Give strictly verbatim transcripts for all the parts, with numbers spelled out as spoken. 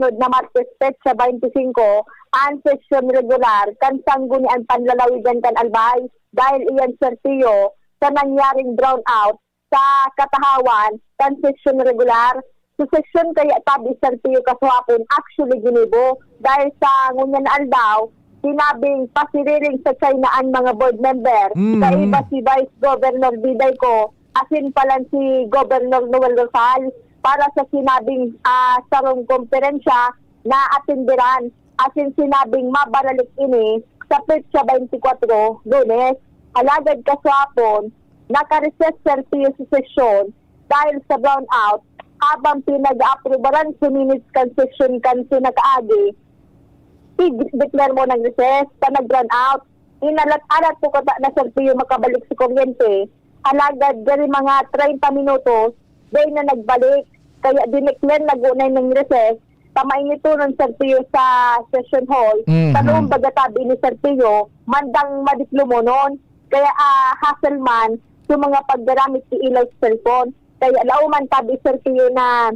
sunod na Martes, petsa twenty-five, an sesyon regular kan Sangguniang Panlalawigan kan Albay, dahil iyan, Sir Tio, sa nangyaring brownout sa katahawan kan sesyon regular. Sa sesyon kaya tabi, Sir Tio, kasuhapon actually ginibo dahil sa ngunyan na aldaw, sinabing pasiriring sa China an mga board member. Mhm. Kaiba si Vice Governor Diday Co, asin palan si Governor Noel Rosal para sa sinabing, ah, sarong komperensya na atenderan, asin sinabing mabaralik ini sa petsa twenty-four, Lunes. Alagad kasuhapon, naka-recess, Sir Tio, sa sesyon dahil sa brownout, habang pinag-aaprubaran sa minutes kan sesyon kan pinakaagi, i-declare mo ng recess pa nag-brownout. Inalat-alat po kata na, Sir Tio, makabalik sa kuryente. Alagad gari mga treinta minutos, dai na nagbalik. Kaya dineclare na gunay ng recess, pamainitonon, Sir Tio, sa session hall. Mhm. Sa loob, baga tabi ni Sir Tio, mandang madiklumonon. Kaya, ah, hassle man sa mga paggaramit ki ilaw sa cellphone. Kaya lauman tabi, Sir Tio, na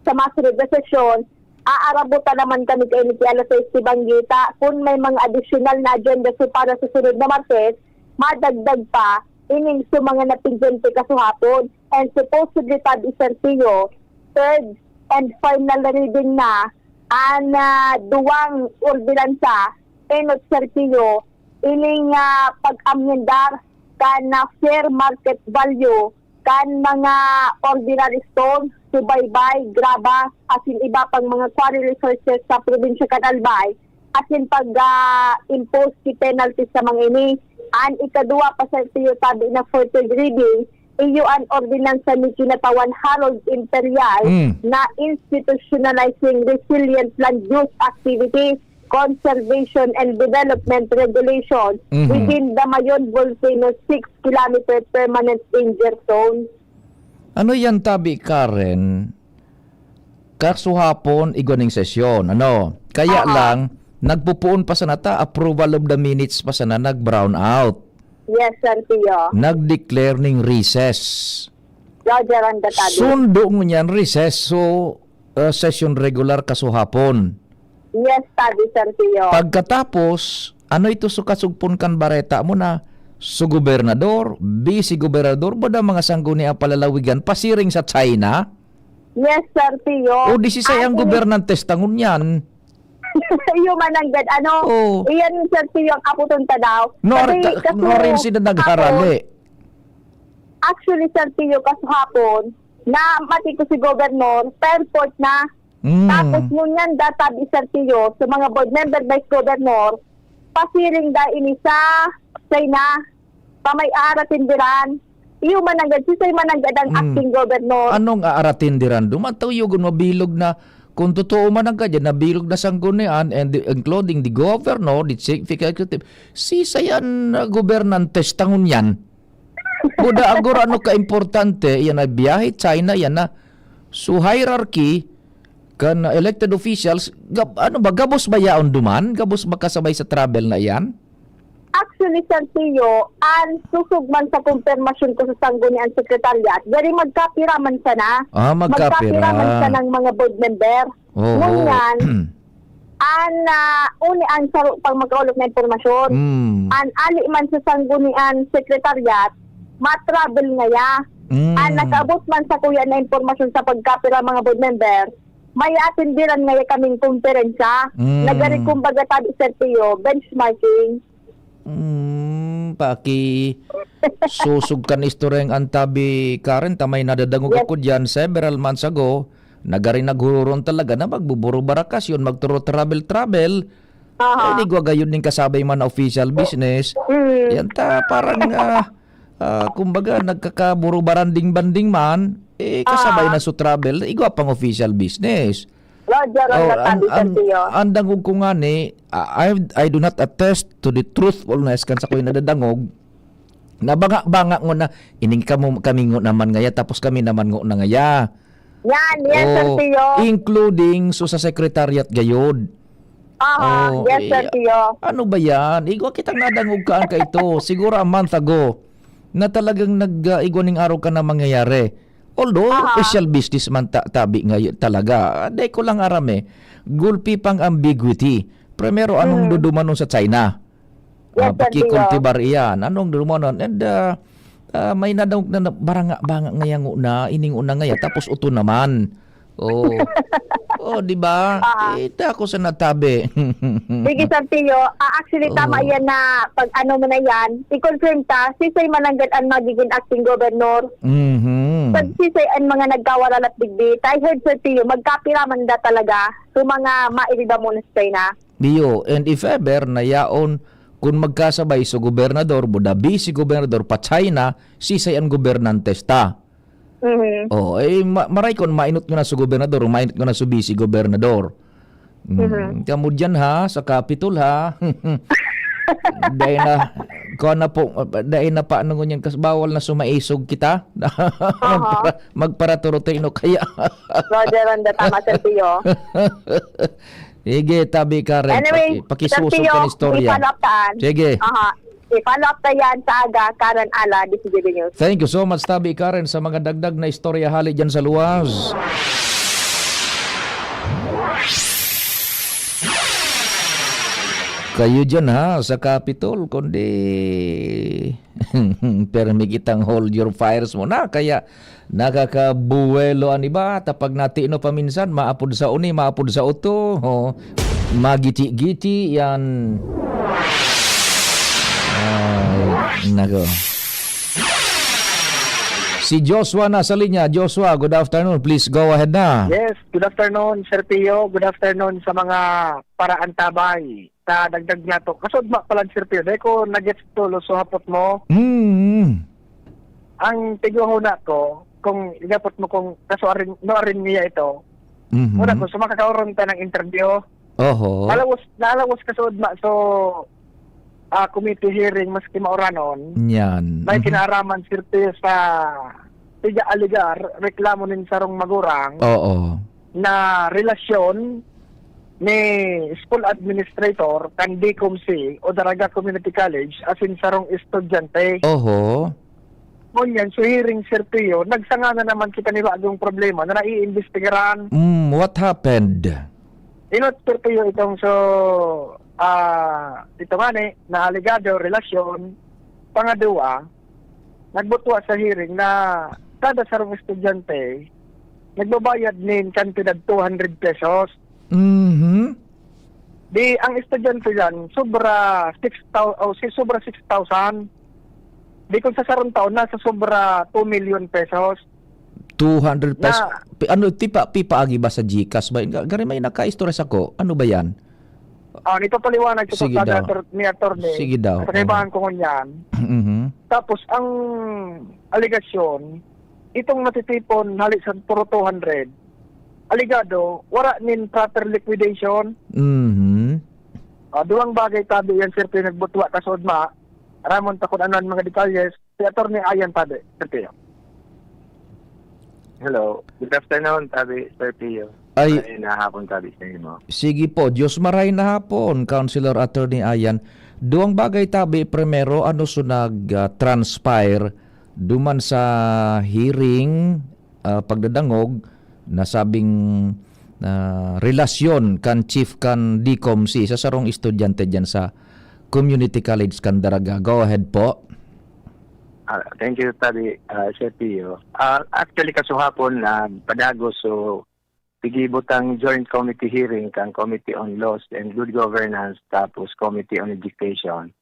sa masunod na sesyon, aarabutan naman kami kaini ki alas sais ki banggita. Kun may mga adisyonal na agenda so para sa sunod na Martes, madagdag pa ining sa mga napendyente kasuhapon. And supposedly, tabi, Sir Tio, third and final reading na an, ah, duwang ordinansa, enot, Sir Tio, ining, ah, pag-amyendar kan, ah, fair market value kan mga ordinary stone, subaybay, graba, asin iba pang mga quarry resources sa probinsya kan Albay, asin pag, ah, impose ki penalties sa mga ini. An ikaduwa pa, Sir Tio, tabi na for third reading, iyo an ordinansa ni Kinatawan Harold Imperial Mm. na Institutionalizing Resilient Land Use Activities, Conservation and Development Regulation Mhm. within the Mayon Volcano six kilometer Permanent Danger Zone. Ano yan, tabi, Karen? Kasuhapon, igwa ning sesyon, ano? Kaya Aha. lang, nagpupuon pa sana ta, approval of the minutes pa sana, nag-brown out. Yes, Sir Tio. Nag-declare ning recess. Roger, ang databi. Sundo ngunyan, recess. So, uh, session regular kasuhapon. Yes, tabi, Sir Tio. Pagkatapos, ano ito so kasugpon kan bareta mo na so gobernador, vice gobernador, bada mga sangguniang palalawigan, pasiring sa China? Yes, Sir Tio. O, di si Sir ang Actually, gobernante ta ngunyan. Iyo man ang gad-, ano, Oo. iyan, Sir Tio, ang aputon ta daw. No, Kasi ar-, ka-, no, kaso rin sila nagharali. hapon, actually, Sir Tio, kasuhapon, na mati ko si Governor, sa airport na. Mm. Tapos, ngunyan, databi, Sir Tio, sa mga board member, vice governor, pasiring da ini sa China, pa may aaratindiran. Iyo mananggad, sisay mananggad ang Mm. acting governor. Anong aaratindiran? Duman, tayo yun, mabilog na, kung totoo man ang kadyan, nabilog na sanggunian, and the, including the governor, the chief executive, sisay an, uh, gobernantes ta ngunyan? Buda, agora ano ka-importante, iyan ay biyahe, China, iyan na. So, hierarchy, kan elected officials, gab-, ano ba, gabos ba yaon duman? Gabos ba kasabay sa travel na iyan? Actually, Sir Tio, an susog man sa kumpirmasyon ko sa sanggunian secretariat, gari magkapira man sana. Ah, magkapira. Magkapira man sanang mga board member. Oo. Ngunyan, an, ah, uni an saro pang magkaulog na impormasyon. Mm. An ali man sa sanggunian secretariat, matravel ngaya. Mm. An nakaabot man sa kuya na impormasyon sa pagkapira mga board member, may atenderan ngaya kaming komperensya. Mm. Nagari, kumbaga, tabi, Sir Tio, benchmarking. Hmm, paki-, susog kan istoryang an tabi, Karen, ta may nadadangog Yes. ako diyan several months ago, nagari naghururon talaga na magbuburo-barakas yun, magturo-travel-travel. Aha. Eh, di gwa gayon din kasabay man na official business. Mm. Yan ta, parang, ah, ah, kumbaga, nagkakaburo-baranding-banding man, eh, kasabay Ah. na sa travel, igwa pang official business. Roger, ang Oh, natabi an, sa an, tiyo. Ang dangog ko ngani, ah, I, I do not attest to the truthfulness kan sakoy nadadangog. Nabanga-banga ngo na, ining kamo, kami ngo naman ngaya, tapos kami naman ngo na ngaya. Yan, yes, sir, Oh, tiyo. Including so sa secretariat gayod. Aha, Oh, yes, sir, eh, tiyo. Ano ba yan? Igwa kitang nadangog ka ang kaito, siguro a month ago, na talagang nag, ah, igwa ning araw ka na mangyayari. Although, Aha. official business man ta-, tabi ngayon talaga. Ah, dai ko lang aram eh. Gulpi pang ambiguity. Primero, anong Mm. dudumanon sa China? Yes, Ah, Sir Tio. pakikultibar iyan. Anong dudumanon? And, ah, ah, may nadangog na, na baranga-banga ngaya nguna, ining una ngaya, tapos uto naman. Oh. Oh, di ba? Ah. Eh, ta ako sa natabi. Sige, Sir Tio. Ah, actually, tama Oo. yan na pag ano mo na yan, i-confirm ta, si Soy Mananggad ang magiging acting governor. Mhm. Pag si Soy ang mga nagkawaralat digdi, I heard, Sir Tio, magkapira man da talaga sa mga mairiba mo na sa China. Iyo, and if ever na yaon, kun magkasabay so gobernador, buda vice gobernador pa China, sisay an gobernantes ta. Mhm. Oh, eh, ma-, maray kon mainot ngona so gobernador, o mainot ngona so vice gobernador. Mm, Mhm. kamo diyan ha, sa Capitol ha. Dai na, kuha na po, dai na pa ano ngunyan, kas-, bawal na sumaisog kita. Aha. Magpara-, magparaturutino kaya. Roger, Ronda, tama, Sir Tio. Sige, tabi Karen, Anyway, paki-, pakisuso Sir Tio, kan istorya. i-follow up taan. Sige. Aha. I-follow up ta yan sa aga, Karen Ala, D C G B News. Thank you so much, Tabi Karen, sa mga dagdag na istorya hali dyan sa luwas. Kayo dyan ha, sa Capitol, kundi permi kitang hold your fires muna. Kaya nakakabuwelo an iba, ta pag natino pa minsan, maapod sa uni, maapod sa uto, o, magiti-giti, yan. Ay, nako. Si Joshua nasa linya. Joshua, good afternoon. Please go ahead na. Yes, good afternoon, Sir Pio. Good afternoon sa mga paraantabay. Sa dagdag niya to, kasudma pa lang, Sir Pio. Dahil ko nag-gets to, lo, so hapot mo. Mm. Ang tigwa huna ko, kung igapot mo kung kasuarin, nuarin niya ito, Mhm. una ko, so makakaoron ta ng interview. Oho. Nalawas, nalawas ka sa udma, so, ah, committee hearing, maski mauranon, Yan. may Mhm. kinaaraman, sirte sa tiga aligar, reklamo nin sarong magurang Oo. na relasyon ni school administrator kan D C O M C o Daraga Community College asin sarong estudyante. Oho. Ngunyan, sa hearing, Sir Pio, nagsanga na naman kita ni bagong problema na naiimbestigaran. Mm, what happened? Inot, Sir Pio, itong so, ah, ito nga ni, na alegado, relasyon, pangadua, nagbutwa sa hearing na kada sarong estudyante, nagbabayad nin kantidad two hundred pesos. Mhm. Di, ang estudyante yan, sobra six thousand, o si, sobra six thousand. Di, kung sa sarong taon, nasa sobra two million pesos. Two hundred pesos. Na Pi-, ano, tipa-, pipaagi ba sa GCash ba? Ga-, gari may nakaistorya sako. Ano ba yan? Ah, nagpapaliwanag sa Sige pasada daw. ator-, ni attorney. Sige daw. Sa kaibahan Oo. ko ngunyan. Mhm. Tapos, ang alegasyon, itong natitipon, hali sa puro two hundred, alegado, wala nin proper liquidation. Mhm. Ah, duwang bagay tabi yan, sir, pinagbutwa ka sa udma. Ramon ta kung ano ang mga detalye. Si Attorney Ayan, tabi, Sir Pio. Hello. Good afternoon, tabi, Sir Pio. Ay. Ay, nahapon, tabi, sa imo. Sige po. Diyos maray na hapon, Councilor Attorney Ayan. Duwang bagay, tabi. Primero, ano so nag, ah, transpire duman sa hearing, ah, pagdadangog na sabing, ah, relasyon kan chief kan D C O M C sa sarong estudyante diyan sa Community College kan Daraga. Go ahead po. Ah, thank you, Tabi, ah, Sir Pio. Ah, actually, kasuhapon, nagpadagos, so, pigibot ang joint committee hearing kan Committee on Laws and Good Governance tapos Committee on Education,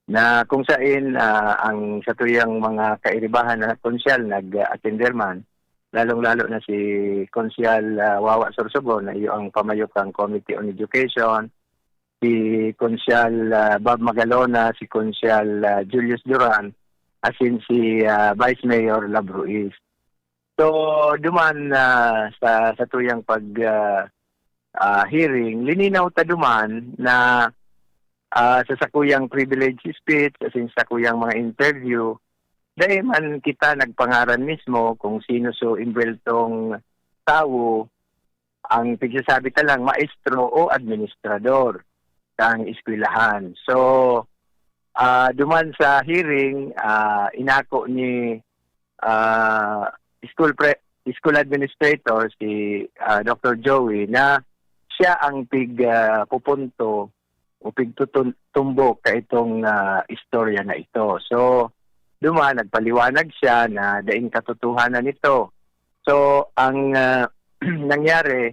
na kung sain, ah, ang satuyang mga kairibahan na konsyal nag-attender man, lalong-lalo na si Konsyal, ah, Wawa Sorsogon, na iyo ang pamayo kan Committee on Education, si Konsyal, ah, Bob Magalona, si Konsyal, ah, Julius Duran, asin si, ah, Vice Mayor Lab Ruiz. So, duman, ah, sa, sa tuyang pag, ah, ah, hearing, lininaw ta duman na, ah, sa sakuyang privilege speech, asin sa sakuyang mga interview, dai man kita nagpangaran mismo kung sino so imbweltong tawo, ang pigsasabi ta lang, maestro o administrador kan eskwelahan. So, ah, duman sa hearing, ah, inako ni, ah, school pre school administrator, si, ah, Doktor Joey, na siya ang pig ah, pupunto o pigtutun tumbok kaitong, ah, istorya na ito. So, duman nagpaliwanag siya na daing katotohanan ito. So, ang, ah, nangyari,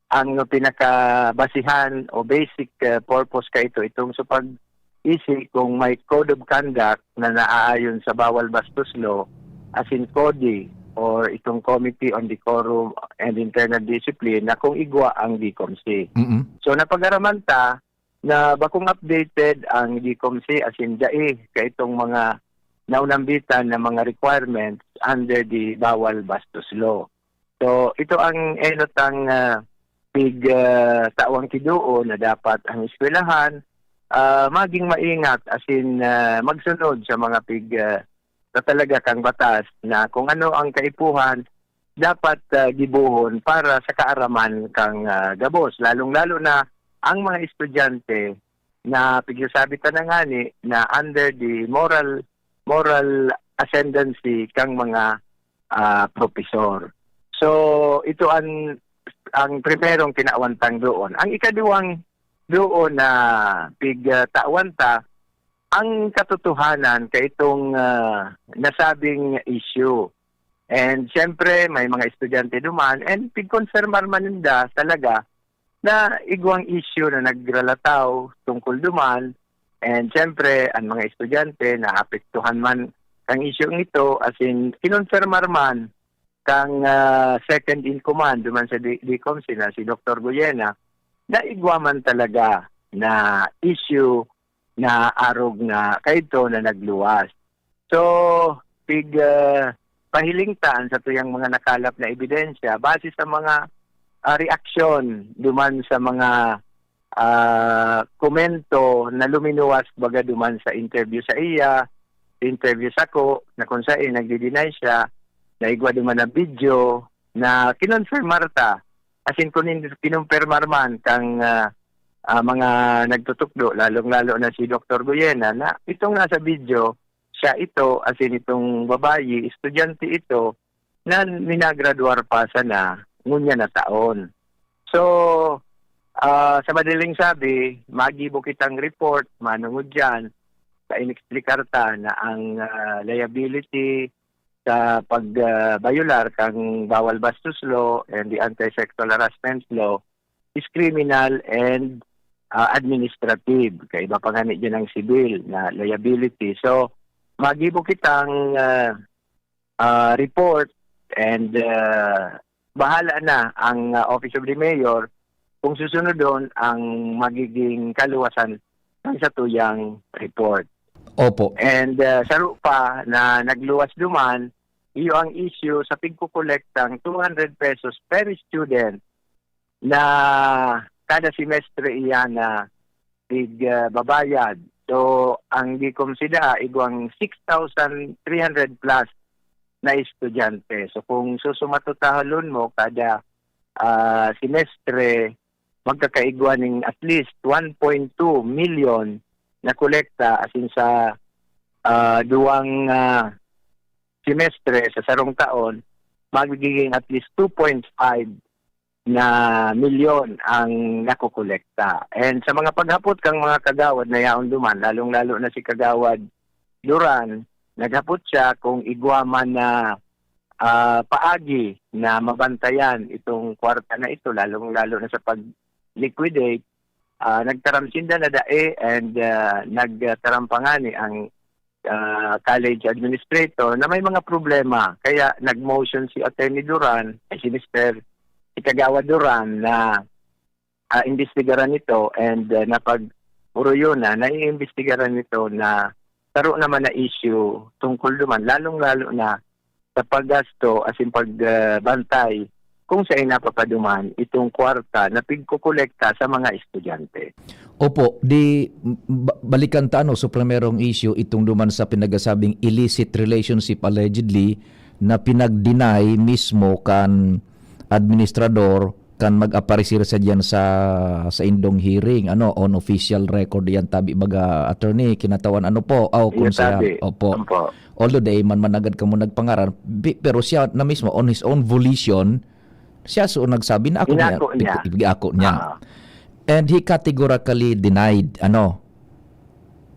ang pinakabasihan o basic, ah, purpose kaito, itong sa pag-isi kung may code of conduct na naaayon sa Bawal Bastos Law, as in CODI, or itong Committee on Decorum and Internal Discipline, na kung igwa ang DCOMC. Mm. So, napag-araman ta na bakong updated ang DCOMC, as in dai kaitong mga naunambitan na mga requirements under the Bawal Bastos Law. So, ito ang enot ang, ah, pig ah, tawang kiduo na dapat ang eskwelahan, ah, maging maingat, as in, ah, magsunod sa mga pig ah, na talaga kang batas, na kung ano ang kaipuhan, dapat, ah, gibohon para sa kaaraman kang, ah, gabos, lalong-lalo na ang mga estudyante na pigsasabi ta na ngani na under the moral moral ascendancy kang mga, ah, propesor. So, ito ang ang primerong kinawantang doon. Ang ikaduwang doon na pig ah, tawan ta, ang katotohanan kaitong, ah, nasabing issue. And siyempre, may mga estudyante duman, and pigkonfirmar man ninda talaga na igwang issue na nagralataw tungkol duman. And siyempre, ang mga estudyante naapektuhan man kang issue ito, as in, kinonfirmar man kang, ah, second in command duman sa D-, DCOMC na si Doktor Goyena, na igwa man talaga na issue na arog na kaidto na nagluwas. So, pig ah, pahiling ta an satuyang mga nakalap na ebidensya base sa mga, ah, reaksyon duman sa mga, ah, komento na luminuwas, baga, duman sa interview sa iya, interview sako, na kung saen nagdi-deny siya, na igwa duman na video na kinonfirmar ta. As in, kun in-, kinumpirmar man kang, ah, ah, mga nagtutukdo, lalong-lalo na si Doktor Goyena, na itong nasa video, siya ito, as in, itong babayi, estudyante ito, na minagraduar pa sana ngunyan na taon. So, ah, sa madaling sabi, magibo kitang report manungod diyan sa inexplikar ta na ang, ah, liability sa pag, ah, bayular kang Bawal Bastos Law and the Anti-Sexual Harassment Law is criminal and, ah, administrative. Kaiba pa ngani diyan ang civil na liability. So, magibo kitang, ah, ah, report and, ah, bahala na ang, ah, Office of the Mayor kung susunodon ang magiging kaluwasan ng satuyang report. Opo. And, ah, saro pa na nagluwas duman, iyo ang issue sa pigkokolektang two hundred pesos per student na kada semestre iyan na pig ah, babayad. So, ang DCOMC daa, igwang six thousand three hundred plus na estudyante. So, kung susumato-tahalon mo kada, ah, semestre, magkakaigwa ning at least one point two million na kolekta, as in sa, ah, duwang, ah, semestre sa sarong taon, magiging at least two point five na milyon ang nakokolekta. And sa mga paghapot kang mga kagawad na yaon duman, lalong-lalo na si Kagawad Duran, naghapot siya kung igwa man na, ah, paagi na mabantayan itong kwarta na ito, lalong-lalo na sa pag-liquidate. Ah, nagtaram sinda na dae and, ah, nagtaram pa ngani ang, ah, college administrator na may mga problema. Kaya nag-motion si Attorney Duran, ay, si Mister, si Kagawad Duran na, ah, imbestigaran ito and, ah, napag-uroyon na, naiimbestigaran nito na saro naman na issue tungkol duman, lalong-lalo na sa paggasto, as in pag, ah, bantay kung saen napapaduman itong kwarta na pigkokolekta sa mga estudyante. Opo, di ba-, balikan ta ano, sa primerong issue, itong duman sa pinagasabing illicit relationship allegedly na pinag-deny mismo kan administrador kan mag-aparecer sa diyan sa, sa indong hearing, ano, on official record yan, tabi baga, attorney, kinatawan, ano po? Aw, Iyo, konsehal. Tabi. Opo. Ampo. Although, dai man managad kamo nagpangaran, bi-, pero siya na mismo, on his own volition, siya so nagsabi na ako niya, Inako niya. pig-, pig-ako niya. Ah. And he categorically denied, ano?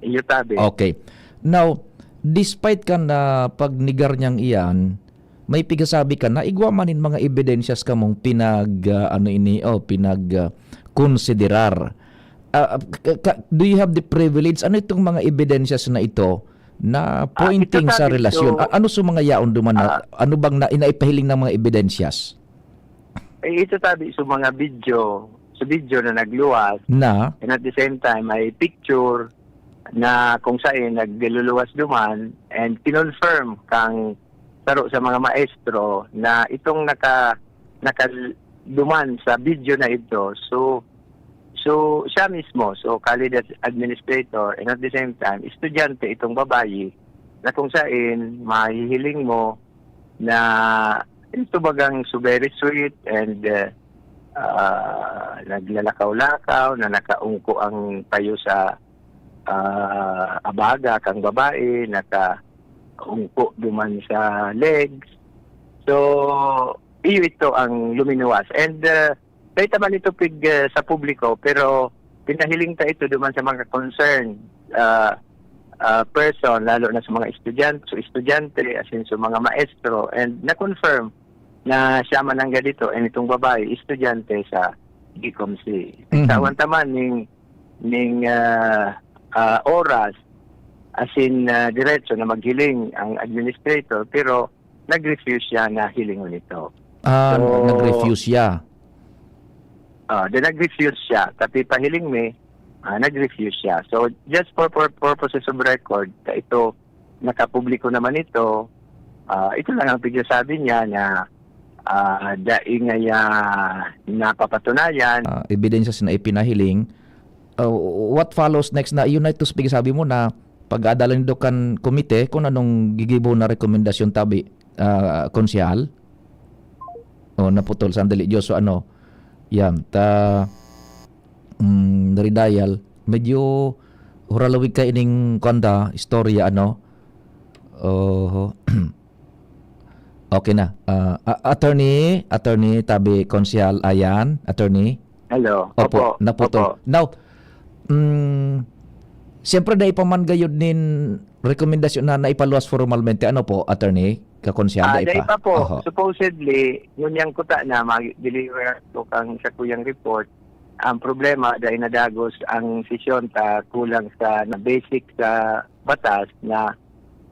Iyo, tabi. Okay. Now, despite kan, ah, pagnegar niyang iyan, may pigasabi ka na igwa man nin mga ebidensyas kamong pinag, ah, ano ini, oh, pinag, ah, konsiderar. Ah, ka-, ka-, do you have the privilege? Ano itong mga ebidensyas na ito na Ah, ito pointing sa sabi relasyon? ko A-, ano sa mga yaon duman na, Ah. ano bang na, inaipahiling ng mga ebidensyas? Eh, ito sabi sa mga video, sa video na nagluwas, Na? and at the same time, may picture na kung saan nagluluwas duman and kinonfirm kang saro sa mga maestro na itong naka-, nakaduman sa video na ito. So, so siya mismo, so college ad-, administrator, and at the same time, estudyante itong babayi na kung saan mahihiling mo na ito bagang so very sweet and, uh, ah, naglalakaw-lakaw, na nakaungko ang payo sa, ah, abaga kang babae, nakaungko duman sa legs. So, iyo ito ang luminuwas. And, uh, dai ta man ito pig, uh, sa publiko, pero pinahiling ta ito duman sa mga concern, uh, uh, person, lalo na sa mga estudyante, so estudyante, as in, sa mga maestro, and na-confirm na siya man ang ganito, and itong babae, estudyante sa G C O M C. Mhm. Tawan ta man ning, ning, ah, ah, oras, as in, ah, diretso na maghiling ang administrator, pero nag-refuse siya na hilingon ito. Ah, So, nag-refuse siya? Ah, di nag-refuse siya. Tapi pahiling mi, ah, nag-refuse siya. So, just for, for purposes of record, ta ito, nakapubliko naman ito, ah, ito lang ang pigsasabi niya na, ah, dai ngaya napapatunayan. Ah, ebidensyas na ipinahiling. Ah, what follows next na, iyon na ito sa pigsasabi mo na pag-aadala nindo kan komite kung anong gigibo na rekomendasyon tabi, ah, konsehal? Oh, naputol. Sandali, Joshua, ano? Yan, ta, mm, naridial. Medyo huralawig ka ining, kuwan da, istorya, ano? Oho. Okay na. Ah, a-, attorney, attorney, tabi, konsehal, ayan, attorney. Hello. Opo, Opo, naputol. Opo. Now, mm, siyempre, dai pa man gayod nin rekomendasyon na naipaluwas formalmente. Ano po, attorney? Kakonsehal, Ah, dai dai pa? pa po. Oho. Supposedly, ngunyan kuta na mag-deliver ko kang sakuyang report. Ang problema, dai nadagos ang sesyon ta kulang sa na basic sa batas na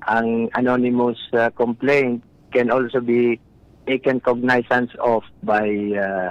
ang anonymous, ah, complaint can also be taken cognizance of by, ah,